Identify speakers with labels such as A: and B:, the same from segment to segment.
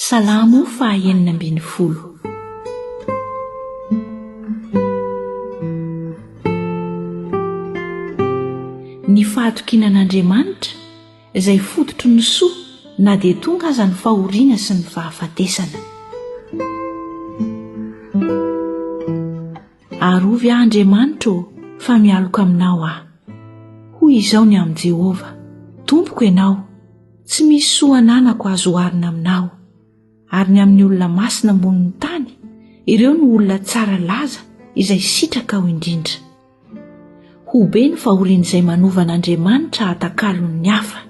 A: Salamo faha 16. Ny fahatokiana an'Andriamanitra izay fototry ny soa na dia tonga aza ny fahoriana sy ny fahafatesana. Arovy aho Andriamanitra ô, fa mialoka aminao aho. Hoy izao ny amin'i Jehovah, Tompoko ianao, tsy misy soa ananako azo oharina aminao. Ary ny amin'ny olona masina ambonin'ny tany, ireo no olona tsara laza izay sitrakao indrindra. Ho be ny fahorian'izay manova an'Andriamanitra hatakalon'ny hafa.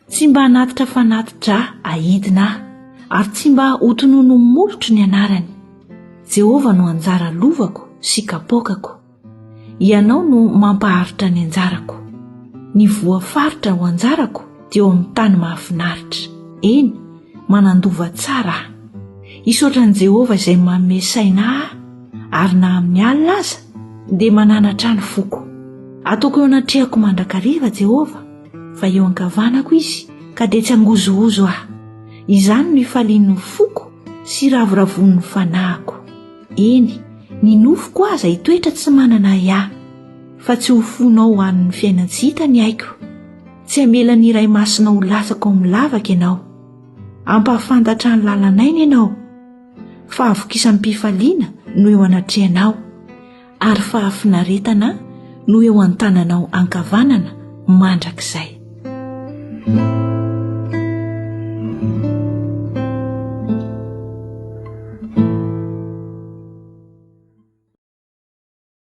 A: Tsy mba hanatitra fanati-dra aidina aho, ary tsy mba hotonono molotro ny anarany. Jehovah no anjara lovako sy kapoakako. Ianao no mampaharitra ny anjarako. Ny voafaritra ho anjarako dia eo amin'ny tany mahafinaritra. Eny, manandova tsara aho. Hisaotra an'i Jehovah izay manome saina ahy, ary na amin'ny alina aza dia mananatra ny foko. Ataoko eo anatrehako mandrakariva Jehovah, fa eo ankavanako izy, ka dia tsy hangozohozo aho. Izany no ifalian'ny foko sy iravoravoan'ny fanahiko. Eny, ny nofoko aza hitoetra tsy manana ahiahy, fa tsy ho fonao ho an'ny fiainan-tsy hita ny aiko. Tsy hamela ny Iray Masina ho latsaka ao amin'ny lavaka ianao. Hampahafantatra ny lalan'aina ianao. Fahavokisam-pifaliana no eo anatrehanao, ary fahafinaretana no eo an-tananao ankavanana mandrakizay.